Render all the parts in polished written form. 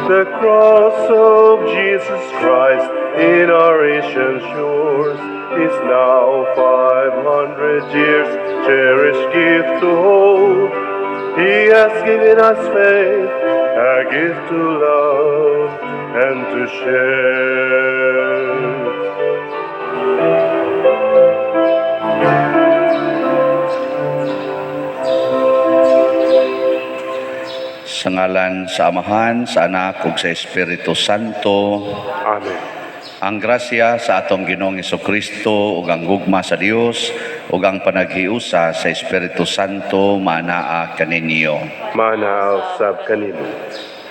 The cross of Jesus Christ in our ancient shores is now 500 years, cherished gift to hold. He has given us faith, a gift to love and to share. Sa ngalan sa Amahan, sa Anak ug sa Espiritu Santo. Amen. Ang grasya sa atong Ginoong Kristo ug ang gugma sa Dios ug ang panaghiusa sa Espiritu Santo manaa kaninyo. Manaa usab kanimo.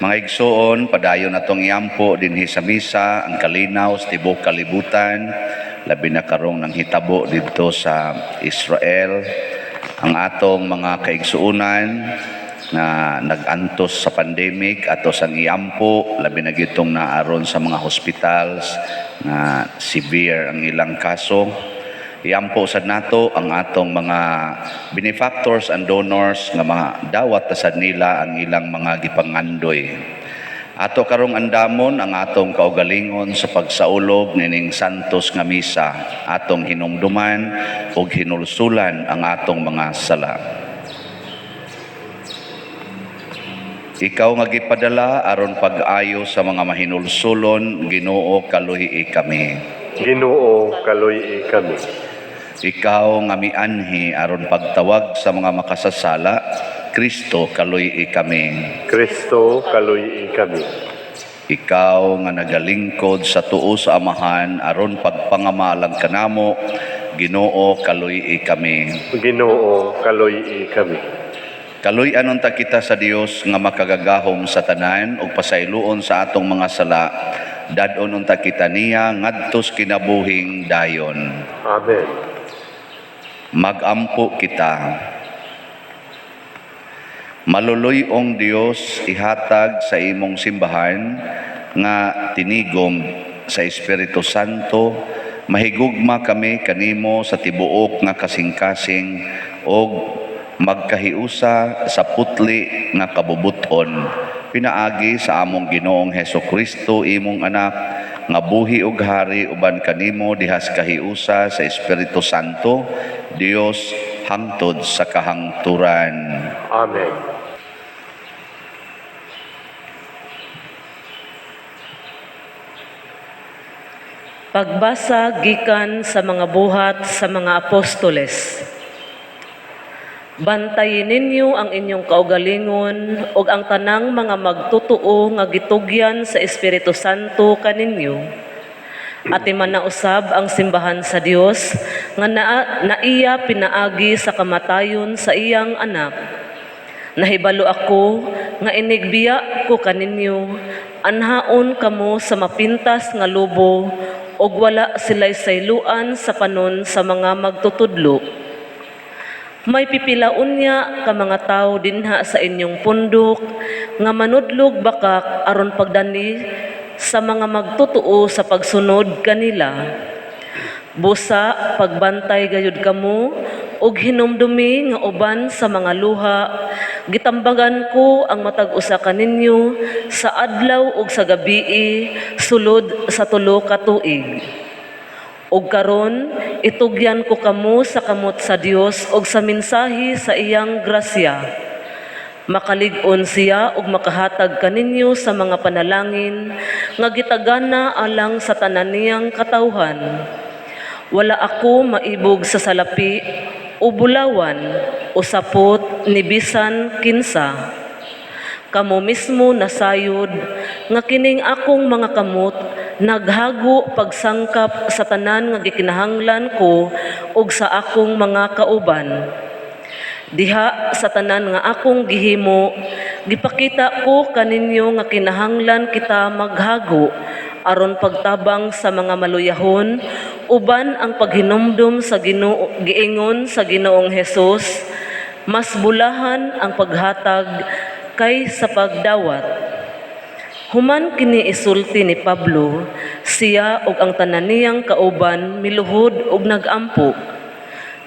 Mga igsoon, padayon atong iampo dinhi sa misa ang kalinaw sa tibuok kalibutan, labi na karong nanghitabo didto sa Israel, ang atong mga kaigsuonan na nag-antos sa pandemic ato sang iampo, labi na gitong naaron sa mga hospitals na severe ang ilang kaso. Iampo sad nato ang atong mga benefactors and donors nga madawat ta sad nila ang ilang mga gipangandoy. Ato karong andamon ang atong kaugalingon sa pagsaulog nining santos nga misa, atong hinumduman ug hinulsulan ang atong mga sala. Ikaw nga gipadala aron pag-ayo sa mga mahinulsulon, Ginoo, kaluhi kami. Ginoo, kaluy kami. Ikaw nga mianhi aron pagtawag sa mga makasasala, Kristo, kaluhi kami. Kristo, kaluy kami. Ikaw nga nagalingkod sa tuo sa Amahan aron pagpangamalang kanamo, Ginoo, kaluhi kami. Ginoo, kaluy kami. Kaluy-anon ta kita sa Dios nga makagagahom sa tanan ug pasayloon sa atong mga sala. Dad-on unta kita niya ngadtos kinabuhing dayon. Amen. Magampo kita. Maluluy-ong Dios, ihatag sa imong simbahan nga tinigom sa Espiritu Santo, mahigugma kami kanimo sa tibuok nga kasing-kasing og magkahiusa sa putli nga kabubuton pinaagi sa among Ginoong Heso Kristo, imong anak, nga buhi ug hari uban kanimo dihas kahiusa sa Espiritu Santo, Dios, hangtod sa kahangturan. Amen. Pagbasa gikan sa mga Buhat sa mga Apostoles. Bantayi ninyo ang inyong kaugalingon ug ang tanang mga magtotoo nga gitugyan sa Espiritu Santo kaninyo. Atiman na usab ang simbahan sa Dios nga naiya pinaagi sa kamatayon sa iyang anak. Nahibalo ako nga inigbiya ko kaninyo, anhaon kamo sa mapintas nga lobo ug wala sila'y sayloan sa panon sa mga magtutudlo. May pipilaon niya ka mga tawo dinha sa inyong pundok nga manudlog bakak aron pagdani sa mga magtotoo sa pagsunod kanila. Busa pagbantay gayud kamo ug hinumdumi nga uban sa mga luha gitambagan ko ang matag usa kaninyo sa adlaw ug sa gabii sulod sa 3 ka tuig. Ug karon itugyan ko kamo sa kamot sa Dios ug sa mensahe sa iyang grasya. Makalig-on siya ug makahatag kaninyo sa mga panalangin nga gitagana alang sa tanan niyang katawhan. Wala ako maibog sa salapi o bulawan o sapot ni bisan kinsa. Kamo mismo nasayod nga kining akong mga kamot naghago pagsangkap sa tanan nga gikinahanglan ko ug sa akong mga kauban. Diha sa tanan nga akong gihimo, gipakita ko kaninyo nga kinahanglan kita maghago aron pagtabang sa mga maluyahon uban ang paghinumdum sa Ginoo, giingon sa Ginoong Hesus, mas bulahan ang paghatag kay sa pagdawat. Human kini isulti ni Pablo, siya ug ang tanan niyang kauban miluhod ug nagampo.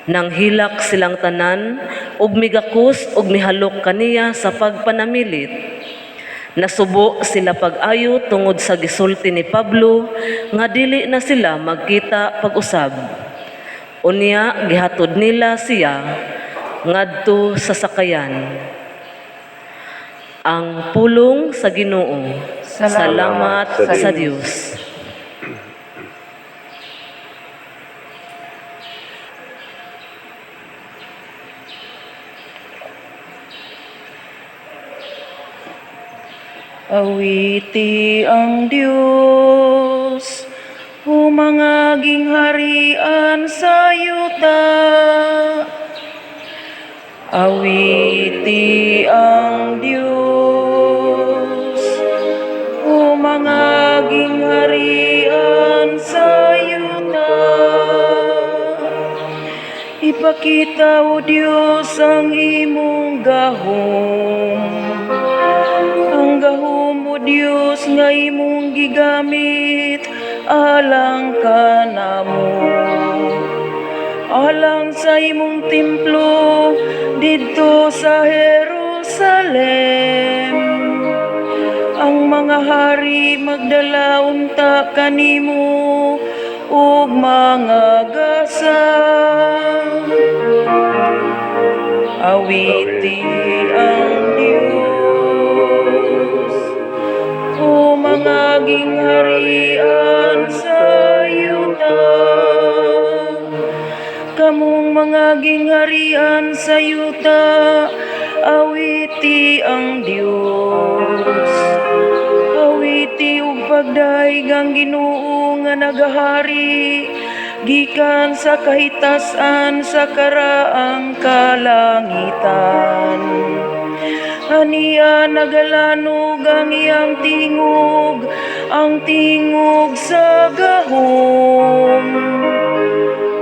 Nanghilak silang tanan ug migakos ug mihalok kaniya sa pagpanamilit. Nasubo sila pag-ayo tungod sa gisulti ni Pablo nga dili na sila magkita pag-usab. Unya gihatod nila siya ngadto sa sakayan. Ang pulong sa Ginoo. Salamat sa Dios. Awiti ang Diyos, o mga gingharian sa yuta. Awiti ang Diyos, o mga gingharian sa yuta. Ipakita, O Diyos, ang imong gahom. Ang gahom o Diyos nga imong gigamit alang kanamo. Alang sa imong templo didto sa Jerusalem. Ang mga hari magdala unta kanimo ug mga gasa. Awiti ang Diyos, o mga gingharian sa yuta. Kamong mga gingharian sa yuta, awiti ang Diyos. Awiti ug pagdaig ang Ginoo nga nagahari gikan sa kahitasan sa karaang kalangitan. Aniya nagalanog ang iyang tingog, ang tingog sa gahom.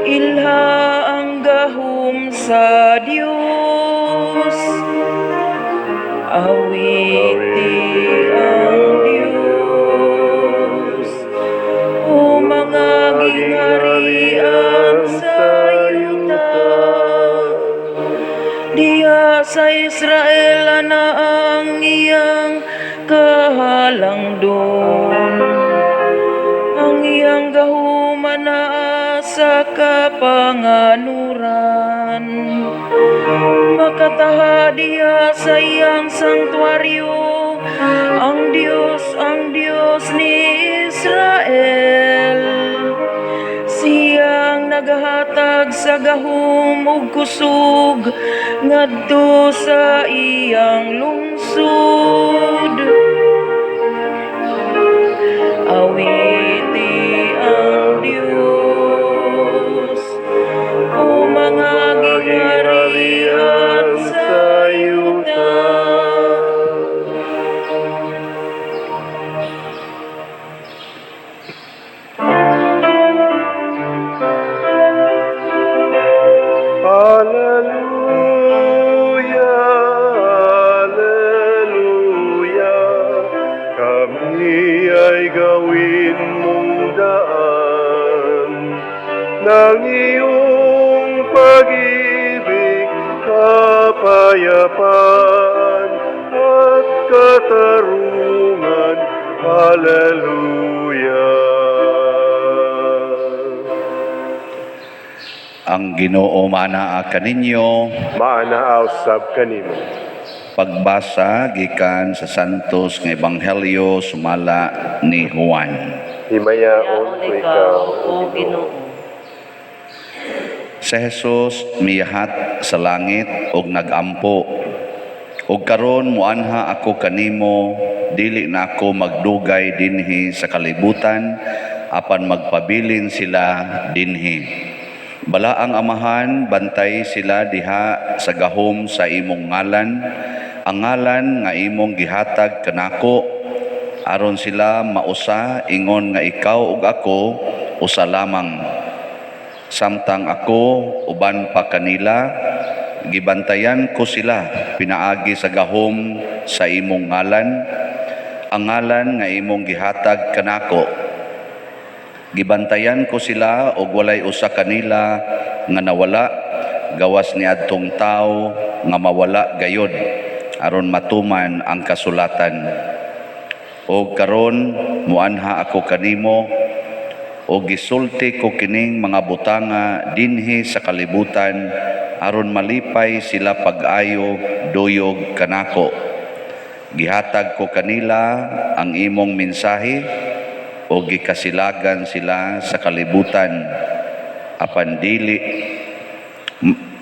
Ilha ang gahom sa Dios. Awiti ang Diyos, o mga gingharian sa yuta. Diya sa Israel ana ang iyang kahalangdon. Ang iyang gahom anaa sa kapanganuran. Makataha diya sa iyang sangtuaryo ang Diyos ni Israel. Siyang nagahatag sa gahom ug kusog ngadto sa iyang lungsod. Awiti ang Diyos, o mga gingharian sa yuta. Alleluia, Alleluia, kami ay gawin mong daan ng iyong pag-ibig, kapayapaan at katarungan. Alleluia. Ang Ginoo manaa kaninyo. Maanaaw sab kanimo. Pagbasa gikan sa Santos nga Ebanghelyo sumala ni Juan. Himayaon Yaon ko ikaw, ikaw, O Ginoo. Si Jesus miyahat sa langit og nagampo. Og karon muanha ako kanimo, dili na ako magdugay dinhi sa kalibutan apan magpabilin sila dinhi. Balaang Amahan, bantay sila diha sa gahom sa imong ngalan, ang ngalan nga imong gihatag kanako, aron sila mausa ingon nga ikaw ug ako usa lamang. Samtang ako uban pa kanila, gibantayan ko sila pinaagi sa gahom sa imong ngalan, ang ngalan nga imong gihatag kanako. Gibantayan ko sila og walay usa kanila nga nawala gawas niadtong tawo nga mawala gayod aron matuman ang kasulatan. Og karon muanha ako kanimo og gisulti ko kining mga butanga dinhi sa kalibutan aron malipay sila pag-ayo duyog kanako. Gihatag ko kanila ang imong mensahe o gikasilagan sila sa kalibutan, apan dili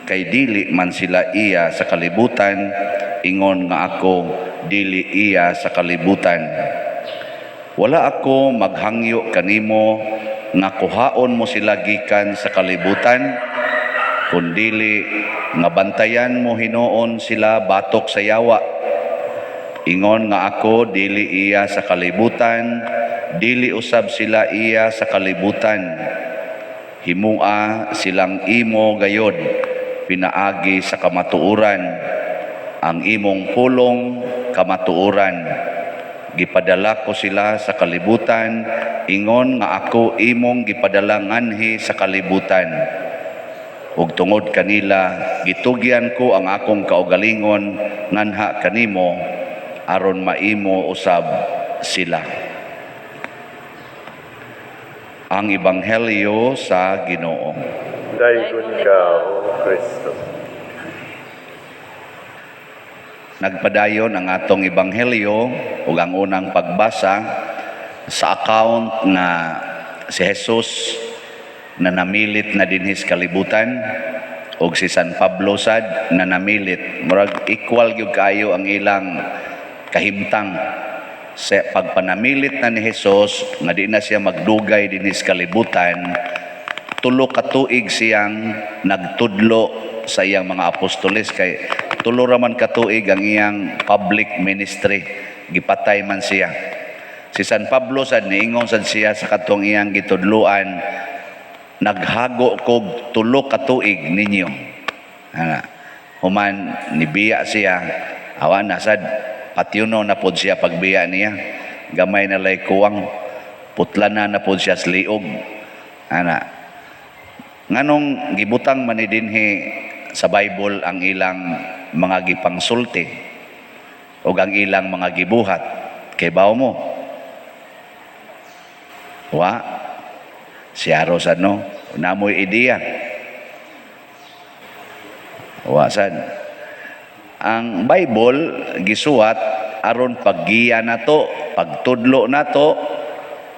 kay dili man sila iya sa kalibutan, ingon nga ako dili iya sa kalibutan. Wala ako maghangyo kanimo nga kuhaon mo sila gikan sa kalibutan, kundili nga bantayan mo hinuon sila batok sa yawa. Ingon nga ako dili iya sa kalibutan, dili usab sila iya sa kalibutan. Himua silang imo gayod pinaagi sa kamatuoran. Ang imong pulong kamatuoran. Gipadala ko sila sa kalibutan, ingon nga ako imong gipadala nganhi sa kalibutan. Ug tungod kanila gitugyan ko ang akong kaugalingon nganha kanimo aron maimo usab sila. Ang Ebanghelyo sa Ginoo. Daygon ka, O Kristo. Nagpadayon ang atong ebanghelyo ug ang unang pagbasa sa account nga si Jesus na namilit na dinhi sa kalibutan ug si San Pablo sad na namilit. Murag equal gyud kaayo ang ilang kahimtang sa pagpanamilit na ni Jesus nga di na siya magdugay dinhi sa kalibutan. 3 ka tuig siyang nagtudlo sa iyang mga apostoles, kay 3 ra man ka tuig ang iyang public ministry. Gipatay man siya. Si San Pablo sad, niingon sad siya sa katong iyang gitudloan, "Naghago kog 3 ka tuig ninyo." Ana, human nibiya siya, awa na sad, patyuno na pod siya pagbiya niya. Gamay na lay kuwang, putla na na pod siya sa liog. Ana, nganong gibutang man ni dinhi sa Bible ang ilang mga gipangsulti o ang ilang mga gibuhat? Kay bawo mo? Wa siyaro sad, no? Namoy ideya? Wa sad. Ang Bible gisuwat aron paggiya nato, pagtudlo nato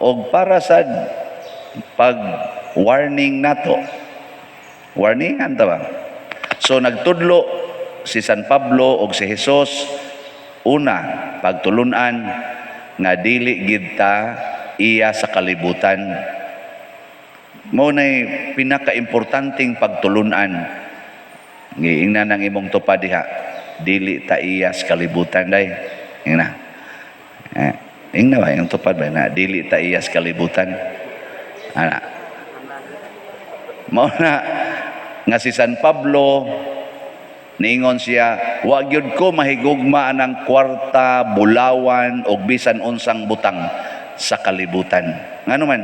og para sad pag warning nato. Warningan ta ba? So nagtudlo si San Pablo og si Jesus, una, pagtulunan nga dili gid ta iya sa kalibutan. Mao nay pinakaimportanteng pagtulunan. Giingnan ang imong tupad diha, "Dili ta iya sa kalibutan, day." Ingna. Eh, ingna ba yung tupad ba na dili ta iya sa kalibutan? Ana. Mao na nga si San Pablo niingon siya, "Wa gyud ko mahigugma anang kwarta, bulawan og bisan unsang butang sa kalibutan." Ngano man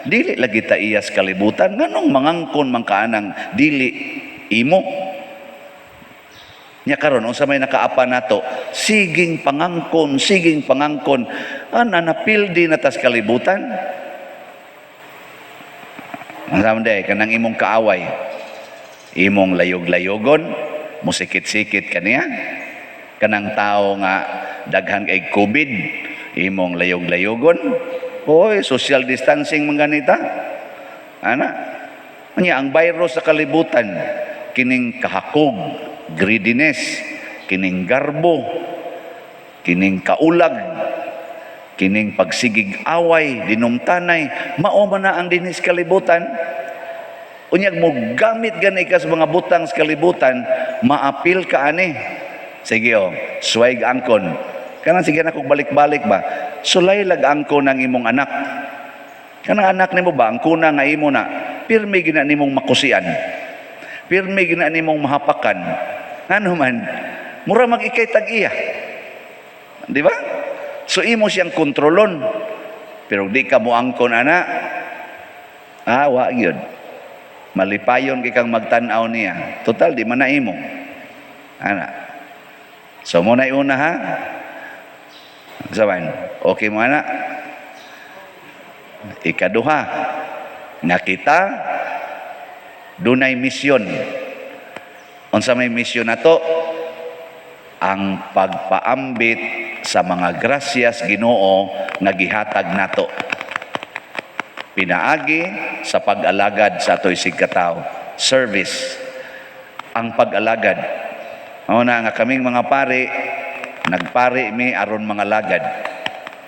dili lagi ta iya sa kalibutan, nganong mangangkon man ka anang dili imo? Nya karon, unsa may nakaapa nato? Siging pangangkon, siging pangangkon. Ana, napildi na tas kalibutan. Ang sama day, kanang imong kaaway, imong layog-layogon, musikit-sikit kaniya. Kanang tao nga daghan kay COVID, imong layog-layogon. Oy, social distancing man ganita. Ana. Nya ang virus sa kalibutan, kining kahakog, greediness, kining garbo, kining kaulag, kining pagsigig away, dinumtanay, mao man na ang dinhi sa kalibutan. Unyag mo gamit gani ka sa mga butang sa kalibutan, maapil ka ani. Sige oh, swayg angkon. Kanang sige na kog balik-balik ba? Sulay lag angkon ang imong anak. Kanang anak nimo ba, ang kuna nga imo na, pirmi gina nimong makusian. Pirmi gina nimong mahapakan. Ngano man, mura mag ikay tag-iya. Di ba? So imo siyang kontrolon. Pero di ka mo angkon ana, ah, wa gyud. Malipayon kay kang magtan-aw niya. Total di man na imo. Ana. So mo na una ha. Saban, okay mo ana? Ikaduha, nga kita dunay misyon. Unsa may misyon nato? Ang pagpaambit sa mga grasyas Ginoo nga gihatag nato pinaagi sa pag-alagad sa atoy isigkatawo. Service. Ang pag-alagad. Mao na nga kaming mga pari, nagpari mi aron mga lagad.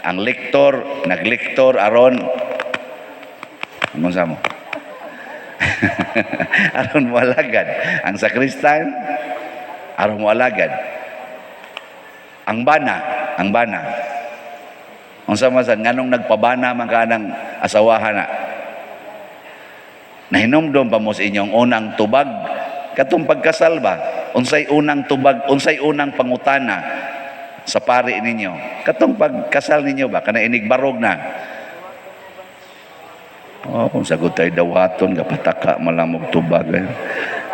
Ang lektor, naglektor aron ano sa mo? Aron mo alagad. Ang sakristan, aron mo alagad. Ang bana, ang bana. Unsa man sad, nganong nagpabana man ka ng asawahan na? Nahinumdom pa mo sa inyong unang tubag katong pagkasal ba? Unsay unang tubag, unsay unang pangutana sa pari ninyo? Katong pagkasal ninyo ba, kana inigbarog na? Oh, kung sagot tayo dawaton, kapataka malamog tubag. Eh.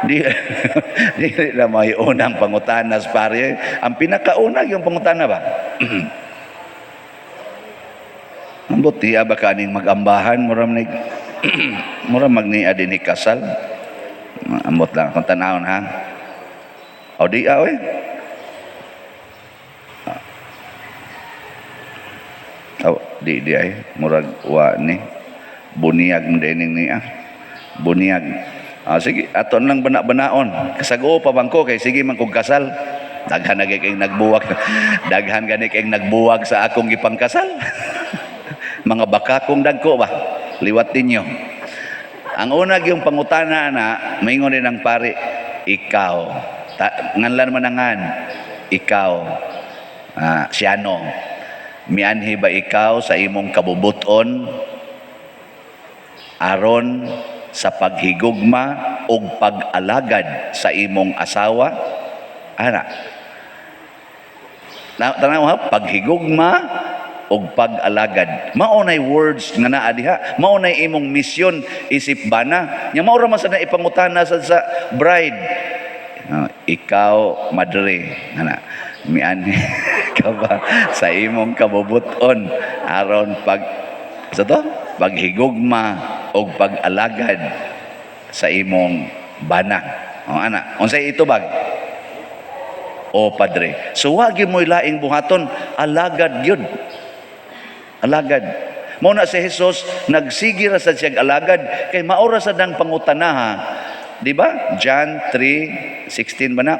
Di, di na may unang pangutana sa pari. Ang pinakauna yung pangutana ba? Ambot, di ba kaning magambahan, mura mag mura magnia din ni kasal. Ambot lang akong tanawon ha. O di ah, oy. Oh, di di ay murag wa ni buniag mo dining niya. Buniag. Ah, sige, aton lang bana-banaon. Kasago pa bangko kay sige man kog kasal. Daghan na kay nagbuwag. Daghan gani kay nagbuwag sa akong gipangkasal. Mga baka kong dagko ba? Liwat ninyo. Ang una yung pangutana na, maingon din ang pari, ikaw. Ta, nganlan manangan, ikaw. Ah, siyano. Mianhi ba ikaw sa imong kabubuton aron sa paghigugma ug pag-alagad sa imong asawa? Ana. Na, tanaw ha, paghigugma ug pag-alagad. Mao nay words nga naa diha. Mao nay imong misyon isip bana. Nya mao ra man sa na ipangutana sa bride. Ah, ikaw madre ana mianhi ka ba sa imong kabubuton aron pag sa to paghigugma og pag-alagad sa imong bana? O ana, unsay itubag? O padre. So wag gyud mo'y laing buhaton, alagad gyud. Alagad. Mao na si Jesus nagsige ra sad siyag alagad kay mao ra sad ang pangutanaha. Di ba? John 3:16 ba na?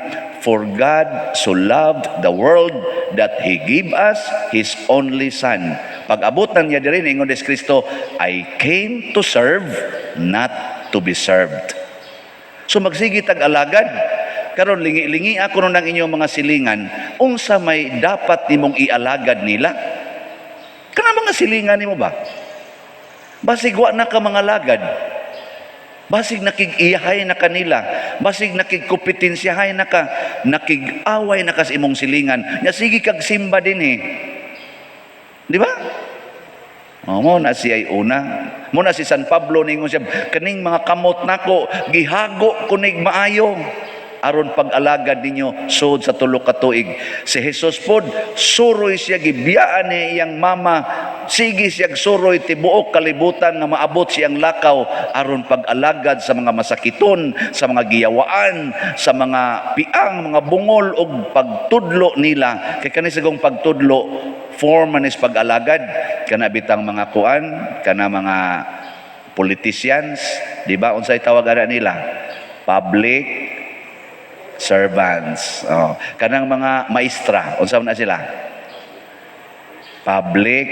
"For God so loved the world that He gave us His only Son." Pag abot na niya diri, ingon des Kristo, "I came to serve, not to be served." So magsige tag alagad. Karon lingi-lingi ako ng inyong mga silingan, unsa may dapat nimong ialagad nila? Kana mga silingan nimo ba? Basig wa na ka mga lagad. Basig nakig-iyahay na kanila. Basig nakigkompetensyahay na ka. Nakig-away na ka sa imong silingan. Nya sige kag simba din eh. Di ba? Oh, mo na siya ay una. Mo na si San Pablo ningon siya, "Kaning mga kamot nako gihago kunig maayo aron pag-alagad ninyo sud sa 3 ka tuig." Si Jesus pod, suroy siya, gibiyaan ni iyang mama, sige siya suroy tibuok kalibutan nga maabot siyang lakaw aron pag-alagad sa mga masakiton, sa mga giyawaan, sa mga piang, mga bungol ug pagtudlo nila. Kay kani sagong pagtudlo, form man is pag-alagad. Kana bitang mga kuan, kana mga politicians, di ba, unsay tawag ana nila? Public servants. Oh, kanang mga maestra, unsa man na sila? Public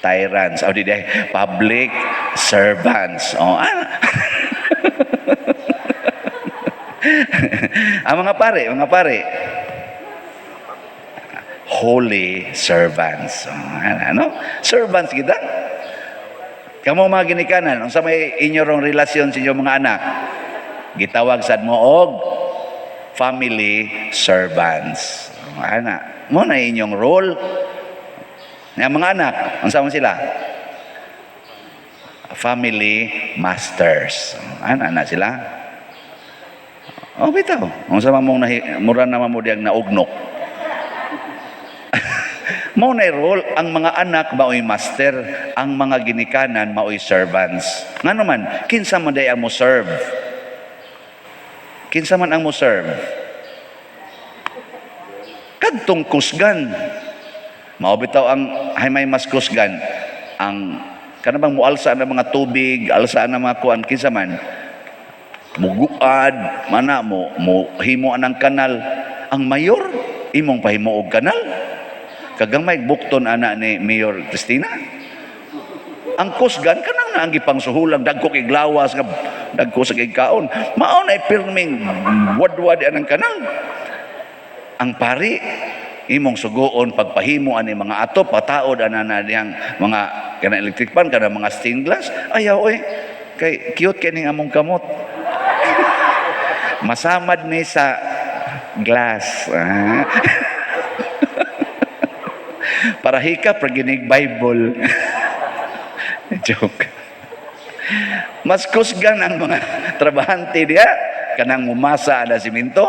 tyrants. Oh, di di, public servants. Oh, ah. Ang mga pare, holy servants. Oh, ano? Servants kita. Kamo mga ginikanan, unsa may inyong relasyon sa inyong mga anak? Gitawag sad mo og family servants. Oh, ana, mo na inyong role. Nga mga anak, unsa man sila? Family masters. Ana na sila. Oh, bitaw. Unsa man mong nahi, mura naman mo diyang naugnok. Mao na role ang mga anak, maoy master, ang mga ginikanan maoy servants. Ngano man, kinsa man day ang mo serve? Kinsa man ang mo serve? Kadtong kusgan. Mao bitaw ang hay may mas kusgan ang kana bang mualsa ng mga tubig, alsa ng mga kuan, kinsa man muguad mana mo mo himo anang kanal? Ang mayor imong pahimo og kanal, kagamay bukton ana ni Mayor Cristina. Ang kusgan kanang na ang gipangsuhulang, dagko kay glawas nga dagko sa kay kaon, mao na pirming wadwad anang kanal. Ang pari imong suguon pagpahimo ani mga atop, pataod ana na diyang mga kana electric pan, kana mga stained glass. Ayaw oy, kay cute kay ning among kamot, masamad ni sa glass. Ah. Para hika praginig Bible. Joke. Mas kusgan ang mga trabahante diha kanang mumasa na simento.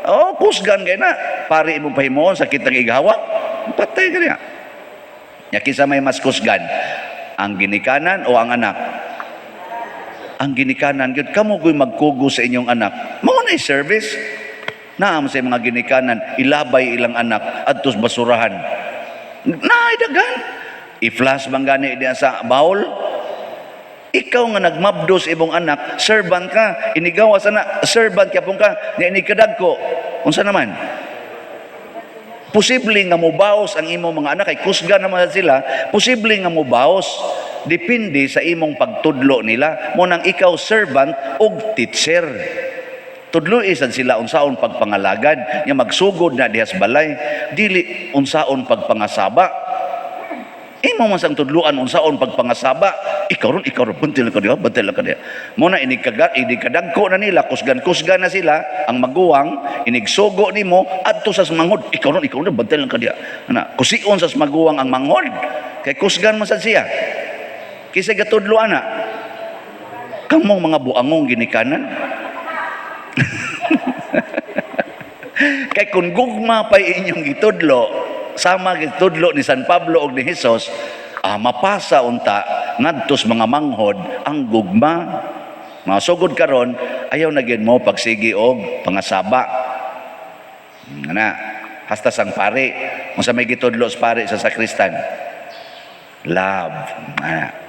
Oh, kusgan kay na. Pari mo pahimuon sa kitang igahawak. Patay ka niya. Nya kinsa may mas kusgan? Ang ginikanan o ang anak? Ang ginikanan gyud. Kamo ko'y magkugo sa inyong anak. Mao na service. Naam sa mga ginikanan ilabay ilang anak adtos basurahan. Naay daghan. I-flash bang gani diya sa bowl? Ikaw nga nagmabdo sa imong anak, servant ka. Inigawas ana, servant ka pong ka. Nya inikadagko. Unsa naman? Posible nga mobaos ang imong mga anak kay kusga naman sila, posible nga mobaos. Depende sa imong pagtudlo nila. Mo nang ikaw servant og teacher. Tudloi sad sila unsaon pagpangalagad, nya magsugod na diha sa balay, dili unsaon pagpangasaba. Imo man sang tudluan unsaon pagpangasaba. Ikaw ron, ikaw ron, bantil ka diha, bantil ka diha. Mo na inig kadagko na nila, kusgan-kusgan na sila, ang maguwang, inigsugo nimo adto sa manghod. Ikaw ron, bantil ka diha. Ana, kusion sa maguwang ang manghod. Kay kusgan man sad siya. Kinsa gatudlo ana? Kamong mga buangong ginikanan. Kay kung gugma pa'y inyong gitudlo, sama gitudlo ni San Pablo og ni Jesus, mapasa unta ngadtos mga manghod ang gugma. Mga sugod karon, ayaw na gyud mo pagsigi og pangasaba. Ana, hasta sang pare. Unsa may gitudlo sa pare sa sakristan? Love. Ana.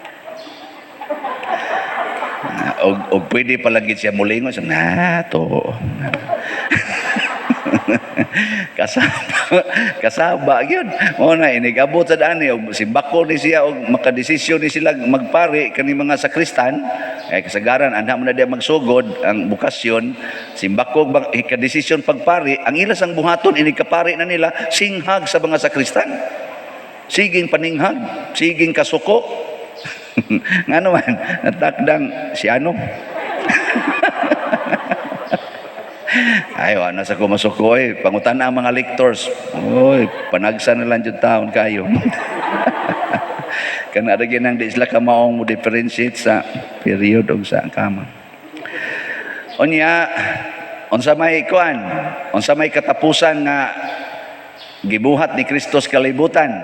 Og pwede pa lang gid siya mulingon sa na to. Kasaba, kasaba gyud. Mo na inigabot sa dani og simbako ni siya og makadesisyon ni sila magpari kani mga sakristan eh, kasagaran anha mo na diya magsugod ang bukasyon, simbako bang ikadesisyon pagpari. Ang ilas ang buhaton inig kapari na nila, singhag sa mga sakristan, siging paninghag, siging kasuko. Ngano man natakdang si ano. Ay, wala sa ko masuko eh. Pangutan ang mga lectors. Oy, panagsa na lang jud taon kayo. Kana ra nang di sila kamaong mo differentiate sa period og sa kama. Unya, unsa may kuan? Unsa may katapusan nga gibuhat ni Kristo sa kalibutan?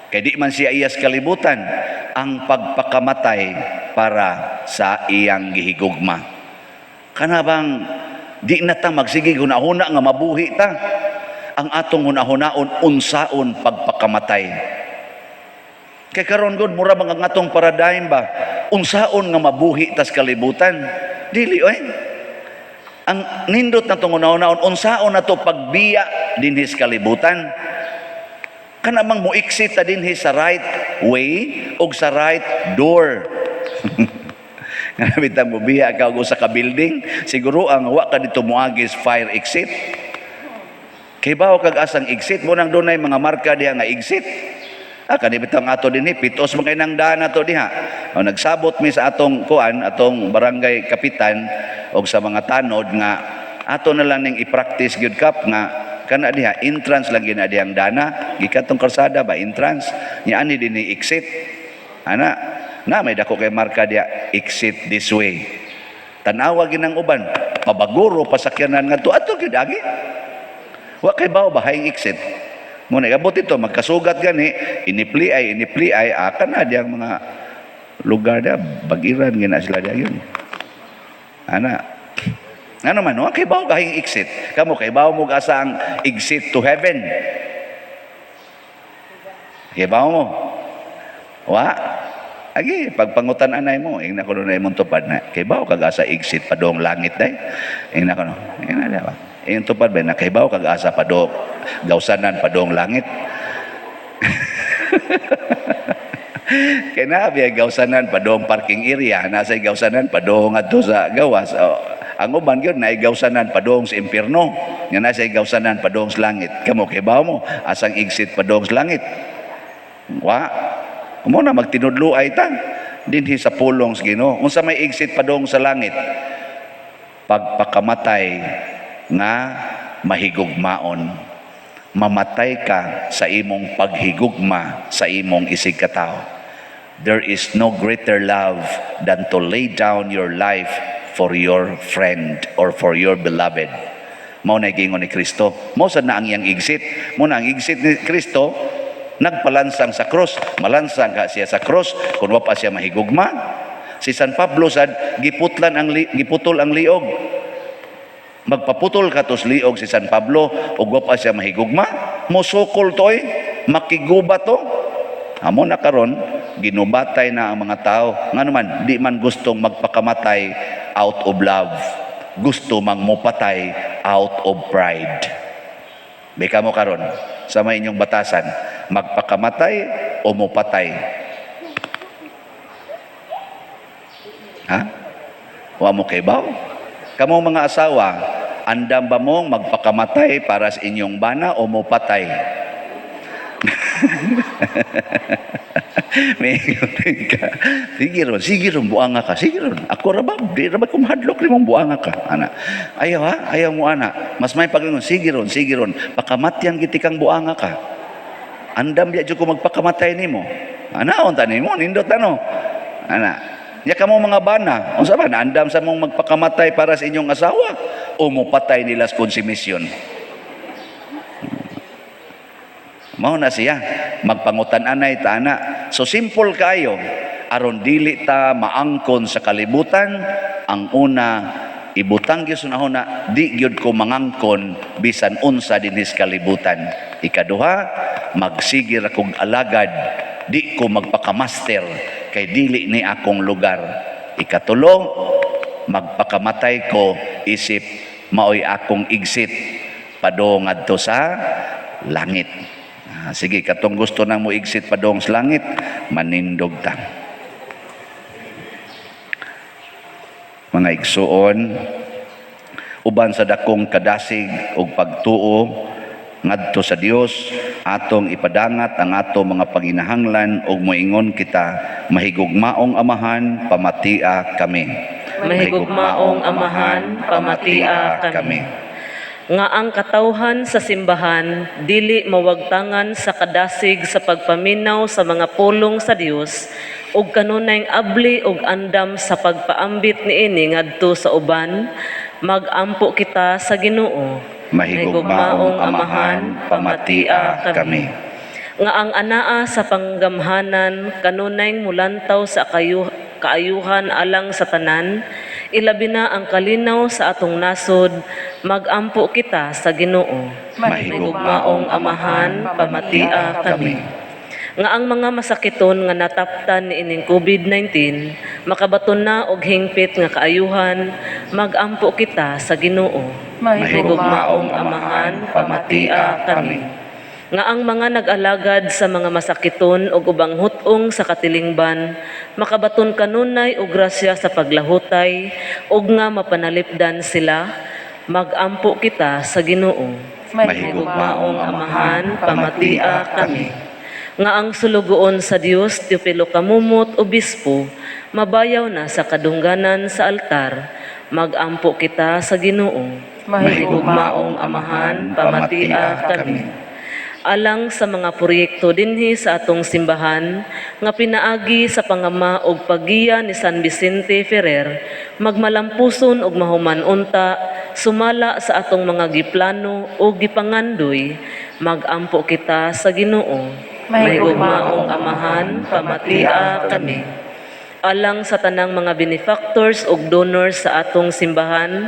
Kay di man siya iyas kalibutan, ang pagpakamatay para sa iyang gihigugma. Kana bang di na ta magsige hunahuna nga mabuhi ta? Ang atong hunahunaon, unsaon pagpakamatay. Kay karon gud mura bang ang atong paradigm ba? Unsaon nga mabuhi tas kalibutan? Dili oy. Ang nindot na tong hunahunaon, unsaon na to pagbiya dinhi sa kalibutan? Kana bang mo-exit ta dinhi sa right way og sa right door. Nga bitang mobiya ka og usa ka building, siguro ang wa ka dito moagi sa fire exit. Kay bawo kag asang exit mo nang dunay mga marka diha nga exit. Ah, kani bitang ato dinhi pitos man kay nang daan ato diha. O, nagsabot mi sa atong kuan, atong barangay kapitan og sa mga tanod nga ato na lang ning i-practice gyud kap nga kana diha entrance lang gyud na dihang dana gikan tong kalsada ba, entrance nya ani dinhi exit ana na may dako kay marka diha, "Exit this way." Tanawa ginang uban, pabaguro pasakyanan ngadto, ato gyud agi. Wa kay bawo ba hayng exit. Mo na abot ito magkasugat gani, inipli ay inipli ay aka na diyang mga lugar dia bagiran gina sila diya yun. Ana. Ano man, wa kay bawo kahing exit. Kamo kay bawo mo asa ang exit to heaven. Kay bawo mo. Wa. Agi, pagpangutan anay mo, ingna ko na imong tupad na. Kay bawo kag asa exit padong langit day. Ingna ko no. Ingna na ba. Iyong tupad ba na kay bawo kag asa padong gawsanan padong langit. Kay naa biya gawsanan padong parking area, nasa gawsanan padong adto sa gawas. O, ang uban gyud naay gawsanan padong sa impierno. Nga nasa gawsanan padong sa langit. Kamo kay bawo mo asang exit padong sa langit. Wa. Mo na magtinudlo ay ta dinhi sa pulong sa Ginoo. Unsa may exit padong sa langit? Pagpakamatay nga mahigugmaon. Mamatay ka sa imong paghigugma sa imong isig katawo. There is no greater love than to lay down your life for your friend or for your beloved. Mao na giingon ni Kristo. Mao sad na ang iyang exit. Mao na ang exit ni Kristo, nagpalansang sa cross. Malansang ka siya sa cross kung wa pa siya mahigugma. Si San Pablo sad giputol ang liog. Magpaputol ka tos liog si San Pablo ug wa pa siya mahigugma. Mosukol to oy, makiguba to. Amo na karon ginubatay na ang mga tao. Ngano man, di man gustong magpakamatay out of love. Gusto mang mopatay out of pride. Bika mo karon sa may inyong batasan, magpakamatay o mopatay? Ha? Wa mo kay baw? Kamo mga asawa, andam ba mong magpakamatay para sa inyong bana o mopatay? May ka. Sige ron, sige ron, buanga ka. Sige ron. Ako ra ba? Di ra ba kumahadlok ni mong buanga ka? Ana. Ayaw ha? Ayaw mo ana. Mas may paglingon, sige ron, sige ron. Pakamatyan giti kang buanga ka. Andam biya jud ko magpakamatay nimo. Ana, unta nimo, nindot ano. Ana. Nya kamo mga bana, unsa ba naandam sa mong magpakamatay para sa inyong asawa o mopatay nila sa konsumisyon? Mao na siya, magpangutan-anay ta ana. So simple kayo, aron dili ta maangkon sa kalibutan, ang una ibutang gyud sa una, di gyud ko mangangkon bisan unsa dinhi sa kalibutan. Ikaduha, magsige ra kog alagad, di ko magpakamaster kay dili ni akong lugar. Ikatulo, magpakamatay ko isip maoy akong exit padong ngadto sa langit. Ah, sige, katong gusto nang mo exit padong sa langit, manindog ta. Mga igsuon, uban sa dakong kadasig ug pagtuo ngadto sa Dios, atong ipadangat ang ato mga panginahanglan ug moingon kita, mahigugmaong Amahan, pamatia kami. Mahigugmaong Amahan, pamatia kami. Nga ang katawhan sa simbahan dili mawagtangan sa kadasig sa pagpaminaw sa mga pulong sa Dios ug kanunayng abli ug andam sa pagpaambit niini ngadto sa uban, magampo kita sa Ginoo. Mahigugmaong Amahan, pamatia kami. Nga ang anaa sa panggamhanan kanunayng mulantaw sa kaayuhan alang sa tanan, ilabi na ang kalinaw sa atong nasod, magampo kita sa Ginoo. Mahigugmaong Amahan, pamatia kami. Nga ang mga masakiton nga nataptan niining COVID-19 makabaton na og hingpit nga kaayuhan, magampo kita sa Ginoo. Mahigugmaong Amahan, pamatia kami. Nga ang mga nag-alagad sa mga masakiton og ubang hut-ong sa katilingban makabaton kanunay og grasya sa paglahutay ug nga mapanalipdan sila, magampo kita sa Ginoo. Mahigugmaong Amahan, pamatia kami. Nga ang sulugoon sa Dios Teofilo Camomot, Obispo, mabayaw na sa kadungganan sa altar, magampo kita sa Ginoo. Mahigugmaong Amahan, pamatia kami. Alang sa mga proyekto dinhi sa atong simbahan nga pinaagi sa pangama og paggiya ni San Vicente Ferrer, magmalampuson og mahuman unta sumala sa atong mga giplano o gipangandoy, Magampo kita sa Ginoo. Mahigugmaong Amahan, pamatia kami. Alang sa tanang mga benefactors ug donors sa atong simbahan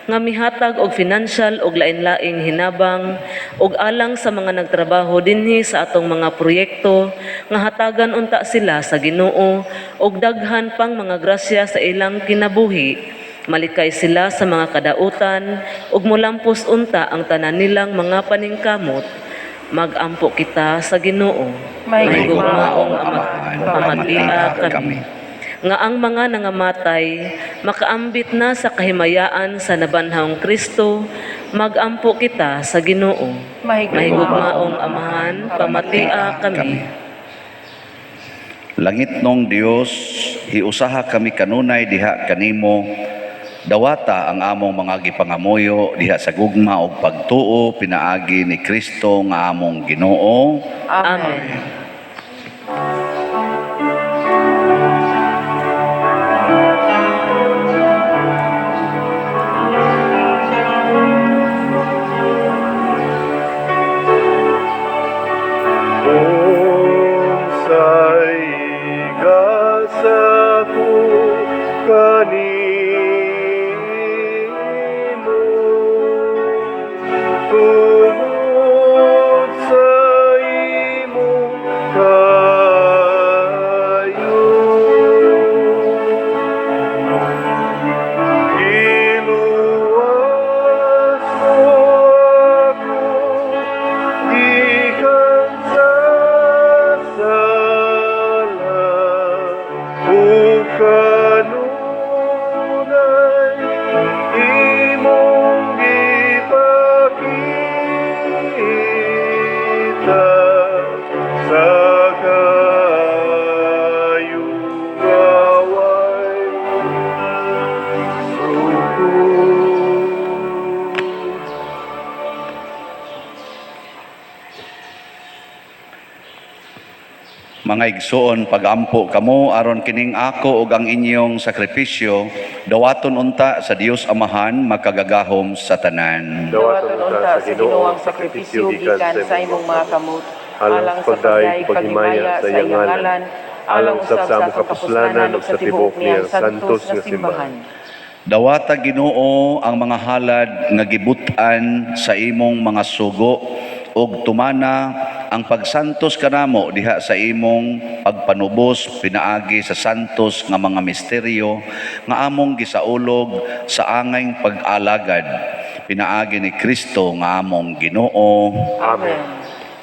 nga mihatag og financial ug lain-laing hinabang ug alang sa mga nagtrabaho dinhi sa atong mga proyekto nga hatagan unta sila sa Ginoo og daghan pang mga grasya sa ilang kinabuhi, malikay sila sa mga kadautan ug molampos unta ang tanan nilang mga paningkamot. Magampo kita sa Ginoo. Mahigugmaong Amahan, pamatia kami. Nga ang mga nangamatay makaambit na sa kahimayaan sa nabanhawng Kristo, magampo kita sa Ginoo. Mahigugmaong Amahan, pamatia kami. Langit nong Dios, hiusaha kami kanunay diha kanimo. Dawata ang among mga gipangamuyo diha sa gugma ug pagtuo pinaagi ni Kristo nga among Ginoo. Amen. Unsay gasa ko kanimo, tungod sa imong kaayo, Giluwas mo ako gikan sa sala, ug kanunay imong gipakita sa kayugaway sukod. Mga igsoon, pagampo kamo aron kining ako ug ang inyong sakripisyo dawaton unta sa Dios Amahan makagagahom sa tanan. Dawaton unta sa Ginoo ang sakripisyo gikan sa imong mga kamot, alang sa pagdayeg paghimaya sa iyang ngalan, alang usab sa among kapuslanan ug sa tibuok niyang santos nga simbahan. Dawata, Ginoo, ang mga halad nga gibut-an sa imong mga sugo ug tumana ang pagsantos kanamo diha sa imong pagpanubos pinaagi sa santos nga mga misteryo nga among gisaulog sa angayng pag-alagad pinaagi ni Kristo nga among Ginoo. Amen.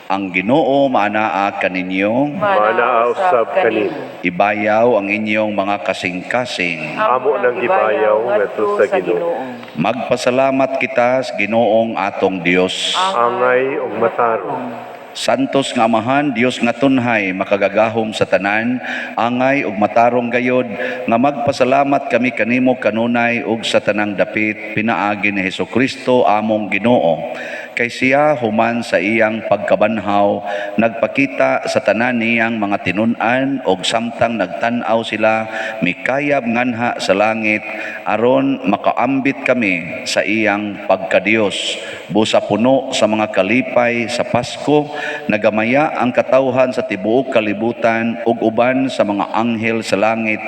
Ang Ginoo maanaa kaninyo. Maanaa usab kanimo. Ibayaw ang inyong mga kasing-kasing. Amo nang gibayaw ngadto sa Ginoo. Magpasalamat kita sa Ginoong atong Dios. Angay ug matarong. Santos nga Amahan, Dios nga tunhay, makagagahom sa tanan, angay ug matarong gayod nga magpasalamat kami kanimo kanunay ug sa tanang dapit pinaagi ni Hesukristo among Ginoo. Kay siya human sa iyang pagkabanhaw nagpakita sa tanan niyang mga tinun-an og samtang nagtan-aw sila mikayab nganha sa langit aron makaambit kami sa iyang pagkadiyos. Busa puno sa mga kalipay sa Pasko, nagamaya ang katawhan sa tibuok kalibutan ug uban sa mga anghel sa langit,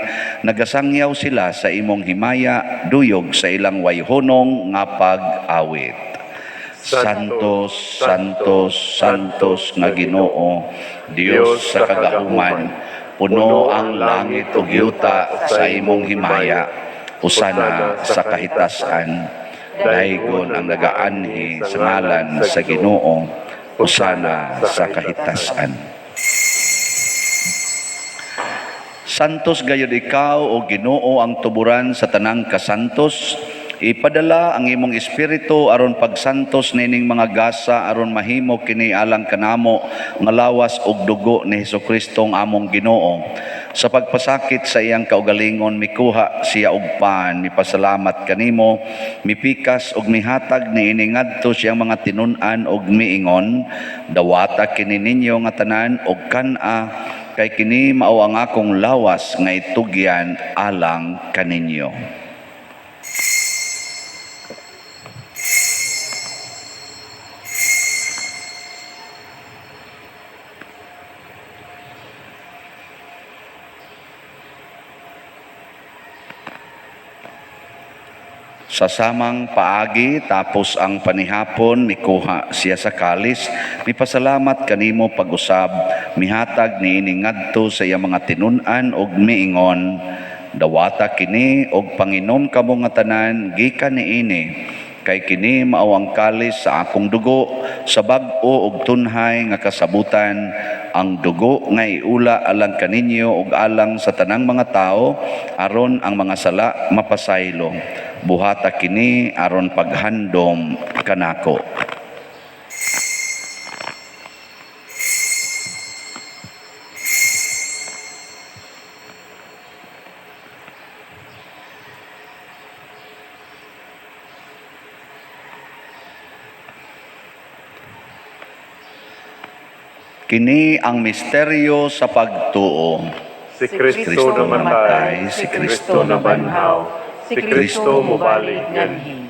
nagasangyaw sila sa imong himaya duyog sa ilang wayhonong nga pag-awit. Santos, Santos, Santos nga Ginoo, Dios sa kagahuman, puno ang langit ug yuta sa imong himaya. Usana sa kahitasan, daygon ang nagaanhi sa ngalan sa Ginoo. Usana sa kahitasan. Santos gayud ikaw o Ginoo, ang tuburan sa tanang kasantos. Ipadala ang imong espiritu aron pagsantos nining mga gasa aron mahimo kini alang kanamo nga lawas ug dugo ni Hesukristo ang among Ginoo. Sa pagpasakit sa iyang kaugalingon, mikuha siya og pan, mipasalamat kanimo, mipikas ug mihatag niini ngadto siyang mga tinun-an ug miingon, "Dawata kini ninyo nga tanan ug kan-a, kay kini mao ang akong lawas nga itugyan alang kaninyo." Sa samang paagi, tapos ang panihapon, mikuha siya sa kalis, mipasalamat kanimo pag-usab, mihatag niini ngadto sa iyang mga tinun-an og miingon, "Dawata kini og panginom kamo nga tanan gikan niini, kay kini mao ang kalis sa akong dugo sa bag-o ug tunhay nga kasabutan, ang dugo nga iula alang kaninyo ug alang sa tanang mga tawo aron ang mga sala mapasaylo. Buhata kini aron paghandom kanako." Kini ang misteryo sa pagtuo. Si Kristo namatay, si Kristo nabanhaw, si Kristo mobalik nganhi.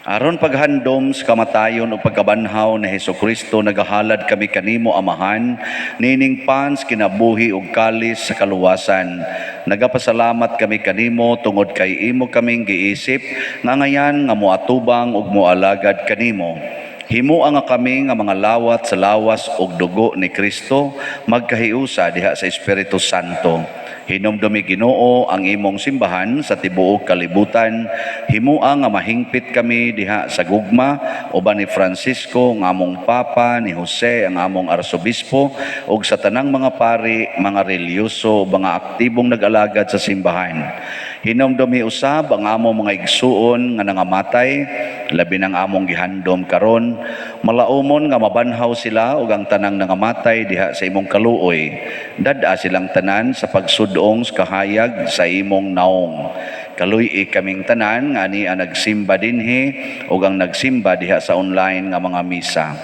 Aron paghandom sa kamatayon ug pagkabanhaw ni Hesukristo, nagahalad kami kanimo, Amahan, nining pans kinabuhi ug kalis sa kaluwasan. Nagapasalamat kami kanimo tungod kay imo kaming giisip nga ngayan nga moatubang ug moalagad kanimo. Himoa nga kami nga mga lawat sa lawas ug dugo ni Kristo magkahiusa diha sa Espiritu Santo. Hinumdumi, Ginoo, ang imong simbahan sa tibuok kalibutan. Himoa nga mahingpit kami diha sa gugma uban ni Francisco nga among Papa, ni Jose ang among Arsobispo ug sa tanang mga pari, mga relihiyoso, mga aktibong nag-alagad sa simbahan. Hinumdumi usab ang among mga igsuon nga nangamatay, labi nang among gihandom karon, malaumon nga mabanhaw sila ug ang tanang nangamatay diha sa imong kaluoy. Dad-a silang tanan sa pagsudong sa kahayag sa imong naong. Kaluy-i kaming tanan nga ani ang nagsimba dinhi ug ang nagsimba diha sa online nga mga misa.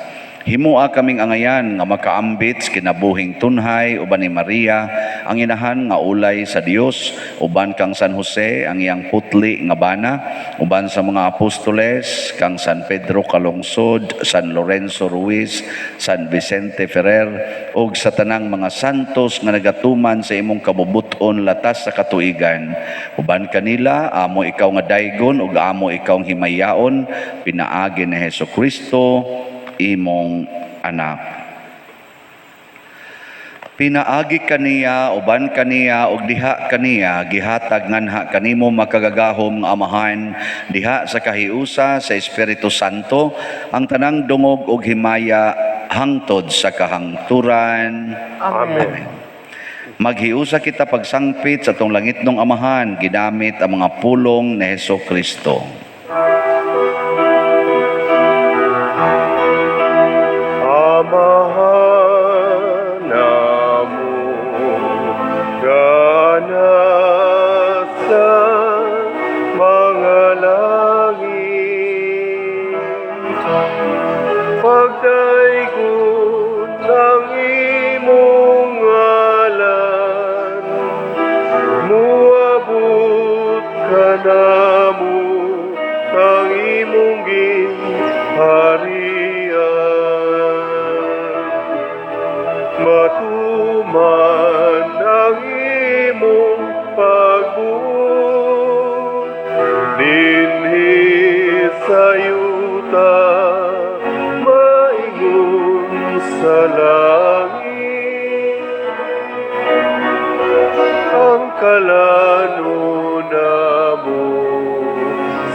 Himoa kaming angayan nga makaambit sa kinabuhing tunhay uban ni Maria, ang inahan nga ulay sa Dios, uban kang San Jose, ang iyang putli nga bana, uban sa mga apostoles, kang San Pedro Calungsod, San Lorenzo Ruiz, San Vicente Ferrer, ug sa tanang mga santos nga nagatuman sa imong kabubuton latas sa katuigan. Uban kanila, amo ikaw nga daygon ug amo ikaw himayaon, pinaagi ni Hesus Kristo, imong anak. Pinaagi kaniya, uban kaniya, ug diha kaniya, gihatag nganha kanimo, makagagahom nga Amahan, diha sa kahiusa sa Espiritu Santo, ang tanang dungog ug himaya hangtod sa kahangturan. Amen. Maghiusa kita pagsangpit sa atong langitnong Amahan ginamit ang mga pulong ni Heso Kristo. Amahan namo nga nasa mga langit, pagdaygon ang imong ngalan, muabot kanamo ang imong gingharian, matuman ang imong pagbuot dinhi sa yuta maingon sa langit. Ang kalanon namo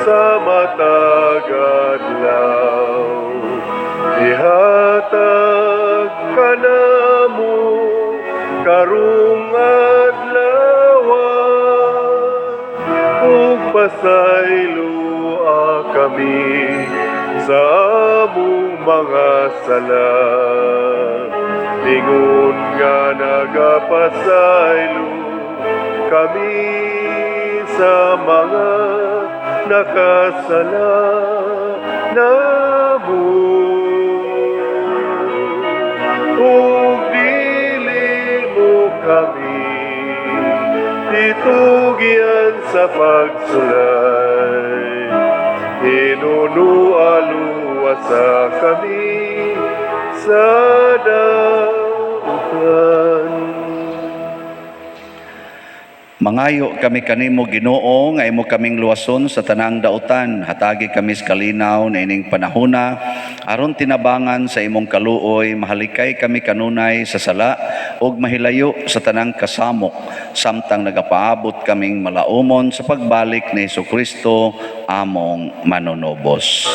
sa matag adlaw ihatag kanamo karong adlaw, ug pasayloa kami sa among mga sala, ingon nga nagapasaylo kami sa mga nakasala namo, ug dili mo kami itugyan sa pagsulay, hinunoa luwasa kami sa dautan. Mangayo kami kanimo, Ginoo, nga imo kaming luwason sa tanang dautan. Hatagi kami sa kalinaw na ining panahona aron tinabangan sa imong kaluoy mahalikay kami kanunay sa sala ug mahilayo sa tanang kasamok samtang nagapaabot kaming malaumon sa pagbalik ni Kristo among manunubos.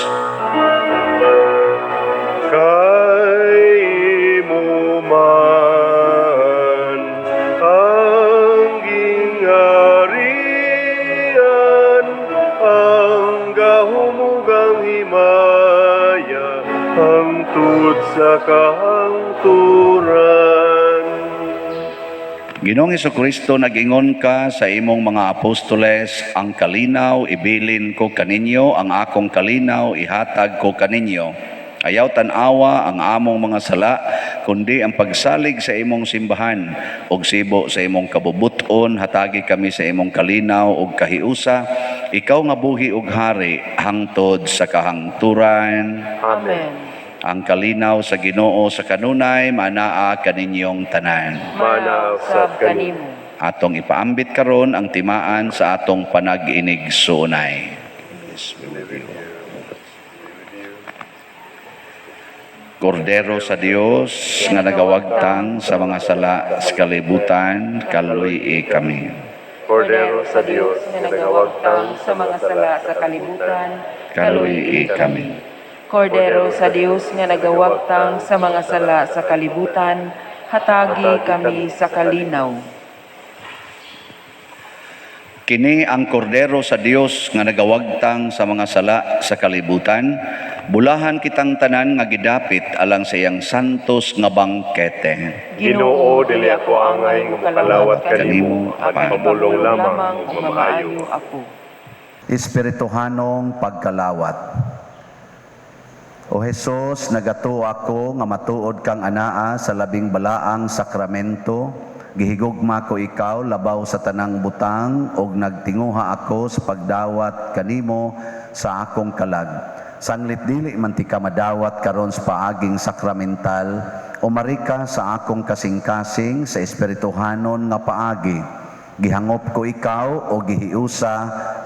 Kay imo man ang gingharian, ang gahom ug ang himaya, hangtod sa kahangturan. Ginoong Kristo, nag-ingon ka sa imong mga apostoles, "Ang kalinaw ibilin ko kaninyo, ang akong kalinaw ihatag ko kaninyo. Ayaw tan-awa ang among mga sala, kundi ang pagsalig sa imong simbahan ug sibo sa imong kabubut-on, hatagi kami sa imong kalinaw ug kahiusa, ikaw nga buhi ug hari hangtod sa kahangturan." Amen. Ang kalinaw sa Ginoo sa kanunay manaa kaninyong tanan. Manaa usab kanimo. Atong ipaambit karon ang timaan sa atong panag-inigsuonay. Kordero sa Dios nga nagawagtang sa mga sala sa kalibutan, kaluy-i kami. Kordero sa Dios nga nagawagtang sa mga sala sa kalibutan, Kaluy-i kami. Kordero sa Dios nga nagawagtang sa mga sala sa kalibutan, hatagi kami sa kalinaw. Kini ang kordero sa Dios nga nagawagtang sa mga sala sa kalibutan. Bulahan kitang tanan nga gidapit alang sa iyang santos nga bangkete. Ginoo, dili ako angay nga mokalawat kanimo, apan pabulong lamang ug mamaayo ako. Espirituhanong pagkalawat. O Hesus, nagatuo ako nga matuod kang anaa sa labing balaang sakramento. Gihigugma ko ikaw labaw sa tanang butang ug nagtinguha ako sa pagdawat kanimo sa akong kalag. Sanglit dili man tika madawat karon sa paaging sakramental, umari ka sa akong kasing-kasing sa espirituhanon nga paagi. Gihangop ko ikaw o gihiusa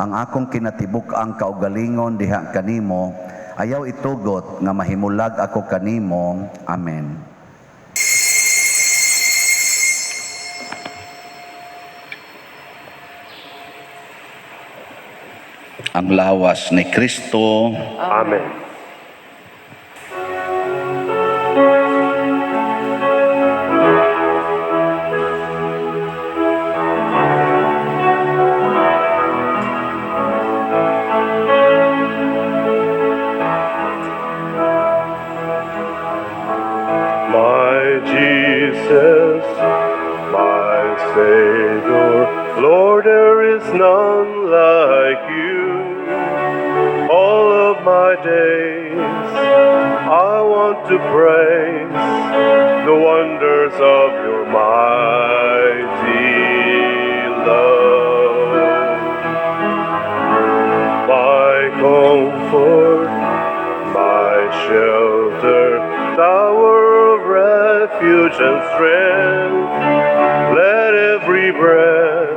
ang akong kinatibuk-ang kaugalingon diha kanimo. Ayaw itugot nga mahimulag ako kanimo. Amen. Ang lawas ni Kristo. Amen. My Jesus, my Savior, Lord, there is none like you. All of my days, I want to praise the wonders of your mighty love. My comfort, my shelter, tower of refuge and strength. Let every breath,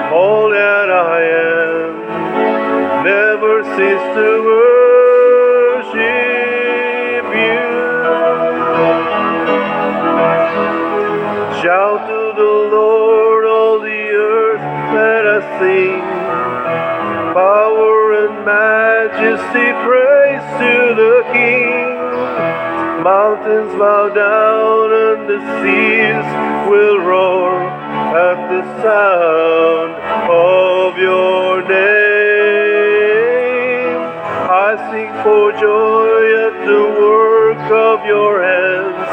all that I am, never cease to worship you. Shout to the Lord, all the earth, let us sing. Power and majesty, praise to the King. Mountains bow down and the seas will roar at the sound of your name. I sing for joy at the work of your hands.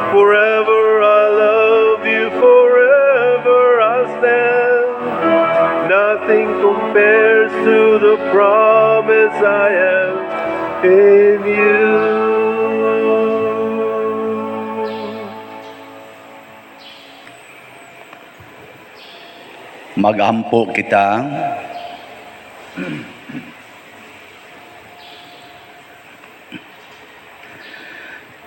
Forever I love you, forever I stand. Nothing compares to the promise I have in you. Magampo kita.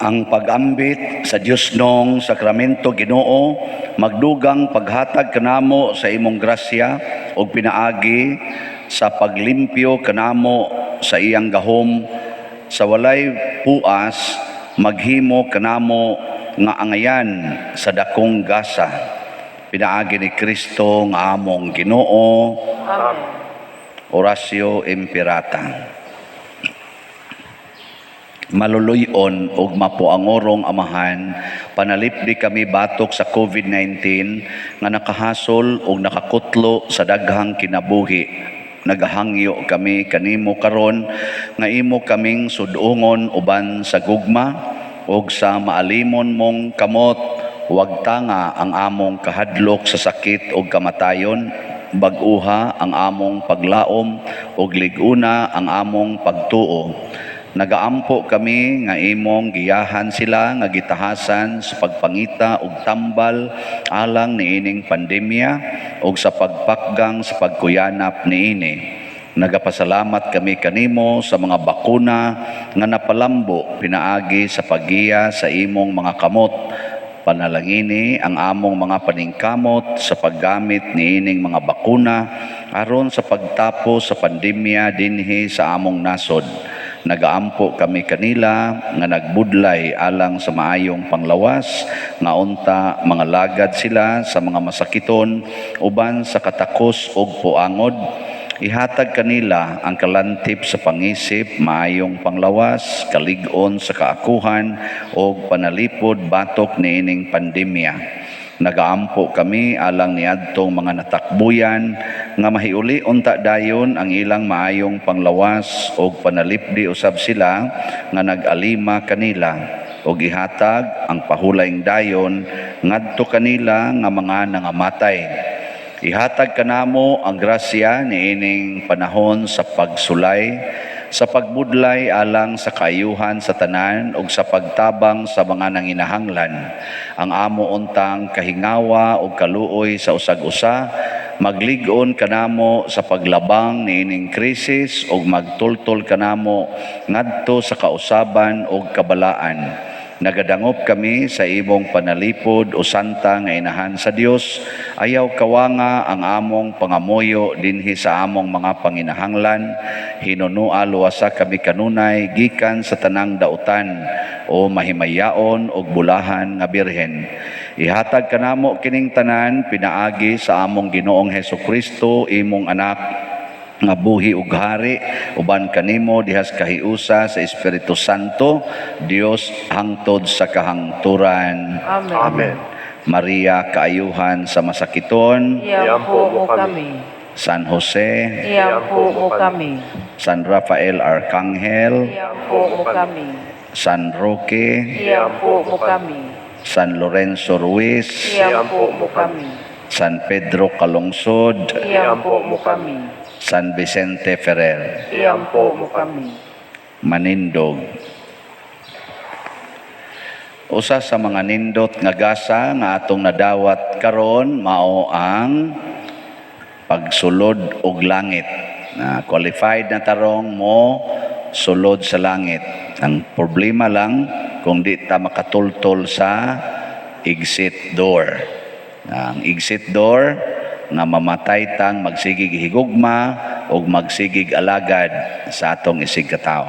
Ang pag-ambit sa Diosnong Sakramento, Ginoo, magdugang paghatag kanamo sa imong grasya ug pinaagi sa paglimpyo kanamo sa iyang gahom sa walay puas, maghimo kanamo nga angayan sa dakong gasa, pinaagi ni Kristo nga among Ginoo. Amen. Oratio Imperata. Maluluyon ug mapuangorong Amahan, panalipdi kami batok sa COVID-19 nga nakahasol ug nakakutlo sa daghang kinabuhi. Nagahangyo kami kanimo karon nga imo kaming sudungon uban sa gugma ug sa maalimon mong kamot. Wagtanga ang among kahadlok sa sakit ug kamatayon, bag-uha ang among paglaom ug lig-una ang among pagtuo. Nagaampo kami nga imong giyahan sila nga gitahasan sa pagpangita og tambal alang niining pandemya ug sa pagpakgang sa pagkuyanap niini. Nagapasalamat kami kanimo sa mga bakuna nga napalambo pinaagi sa paggiya sa imong mga kamot. Panalangini ang among mga paningkamot sa paggamit niining mga bakuna aron sa pagtapos sa pandemya dinhi sa among nasod. Nagaampo kami kanila nga nagbudlay alang sa maayong panglawas, nga unta mangalagad sila sa mga masakiton uban sa katakos ug puangod. Ihatag kanila ang kalantip sa pangisip, maayong panglawas, kalig-on sa kaakuhan ug panalipod batok niining pandemya. Nagaampo kami alang niadtong mga natakbuyan nga mahiuli unta dayon ang ilang maayong panglawas ug panalipdi usab sila nga nag-alima kanila ug ihatag ang pahulayng dayon ngadto kanila nga mga nangamatay. Ihatag kanamo ang grasya niining panahon sa pagsulay, sa pagbudlay alang sa kaayuhan sa tanan ug sa pagtabang sa mga nanginahanglan. Ang amo untang kahingawa ug kaluoy sa usag-usa maglig-on kanamo sa paglabang niining krisis ug magtultol kanamo ngadto sa kausaban ug kabalaan. Nagadangop kami sa imong panalipod, o Santa nga Inahan sa Dios. Ayaw kawanga ang among pangamuyo dinhi sa among mga panginahanglan. Hinunua luwasa kami kanunay gikan sa tanang dautan, o mahimayaon ug bulahan nga Birhen. Ihatag kanamo kining tanan pinaagi sa among Ginoong Hesus Kristo, imong anak, nga buhi ug hari uban kanimo dihas kahiusa sa Espiritu Santo, Dios, hangtod sa kahangturan. Amen. Amen. Maria, kaayuhan sa masakiton, Iampo mo kami. San Jose, Iampo mo kami. San Rafael Arcangel, Iampo mo kami. San Roque, Iampo mo kami. San Lorenzo Ruiz, Iampo mo kami. San Pedro Calungsod, Iampo mo kami. San Vicente Ferrer. Iampo mo kami. Manindog. Usa sa mga nindot nga gasa nga atong nadawat karon mao ang pagsulod og langit. Na qualified na tarong mo sulod sa langit. Ang problema lang kung di ta makatultol sa exit door. Ang exit door nga mamatay tang magsigig higugma ug magsigig alagad sa atong isigkatawo.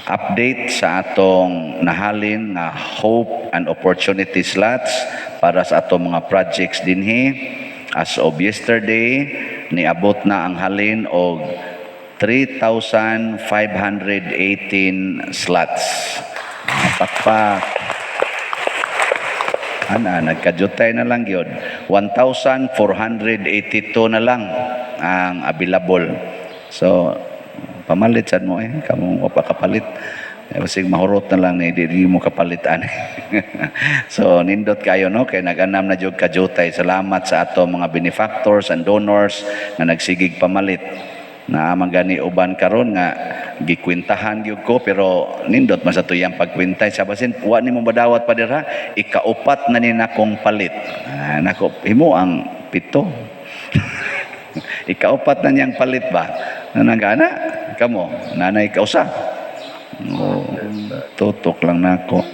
Update sa atong nahalin nga hope and opportunity slots para sa atong mga projects dinhi. As of yesterday, niabot na ang halin og 3,518 slots. Pakpak. Ana, nagkajutay na lang yun. 1,482 na lang ang available. So, pamalit sad mo eh. Kamo wa pa kapalit. Eh, basig mahurot na lang ni di mo kapalit ani. So nindot kayo, no, kay nag-anam na jud kajutay. Salamat sa ato mga benefactors and donors nga nagsigig pamalit. Na man gani uban karon nga gikwintahan gyud ko, pero nindot man sa tuyang pagkwintay sa basin wa nimo madawat pa dira, ikaupat na ni nakong palit. Ah, nako, himo ang pito. Ikaupat na niyang palit ba? Nanagana kamo nanay kausa. Oh, tutok lang nako.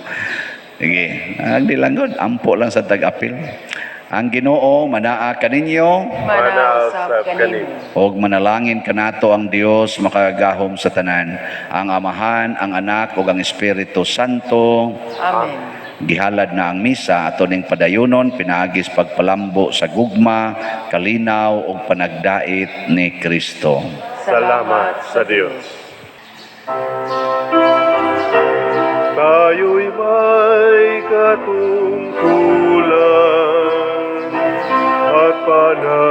Sige, di lang gud, ampo lang sa tag-apil. Ang Ginoo manaa kaninyo Manaa usab kanimo. og manalangin kanato ang Dios makagagahom sa tanan, ang Amahan, ang Anak ug ang Espiritu Santo. Amen. Gihalad na ang misa, ato ning padayunon pinaagi sa pagpalambo sa gugma, kalinaw ug panagdait ni Kristo. Salamat sa Diyos. Tayo'y may katungkulan at pananagutan.